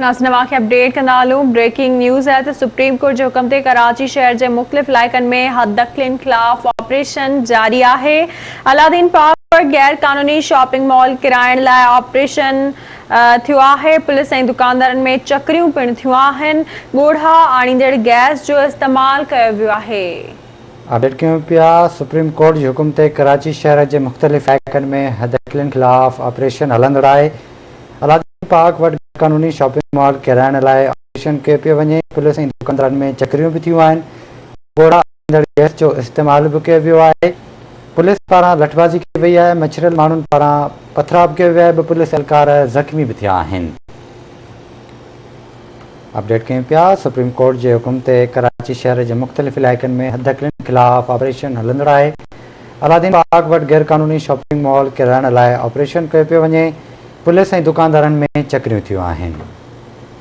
ناظرين اوهان کي اپڊيٽ ڪندا هلون بريڪنگ نيوز آهي ته سپريم ڪورٽ جي حڪم تي ڪراچي شهر جي مختلف علائقن ۾ حددخلين خلاف آپريشن جاري آهي الادين پارڪ وٽ غير قانوني شاپنگ مال ڪيرائڻ لاء آپريشن ٿيو آهي پوليس ۽ دڪاندارن ۾ چڪريون پڻ ٿيون آهن ڳوڙها آڻيندڙ گئس جو استعمال ڪيو ويو آهي. اپڊيٽ ڪيون پيا سپريم ڪورٽ جي حڪم تي ڪراچي شهر جي مختلف علائقن ۾ حددخلين خلاف آپريشن هلندڙ آهي الادين پارڪ وٽ غيرقانوني شاپنگ مال ڪيرائڻ لاء آپريشن ڪيو پيو وڃي، پوليس ۽ دڪاندارن ۾ چڪريون به ٿيون آهن، ڳوڙها آڻيندڙ گئس جو استعمال به ڪيو ويو آهي، پوليس پاران لٺبازي ڪئي وئي آهي، مڇريل ماڻهن پاران پٿراء به ڪيو ويو آهي، ٻه پوليس اهلڪار زخمي به ٿيا آهن. اپڊيٽ ڪيون پيا سپريم ڪورٽ جي حڪم تي ڪراچي شهر جي مختلف علائقن ۾ حددخلين خلاف آپريشن هلندڙ آهي، الادين پارڪ وٽ غيرقانوني شاپنگ مال ڪيرائڻ لاء آپريشن ڪيو پيو وڃي، پوليس ۽ دڪاندارن ۾ چڪريون ٿيون آهن.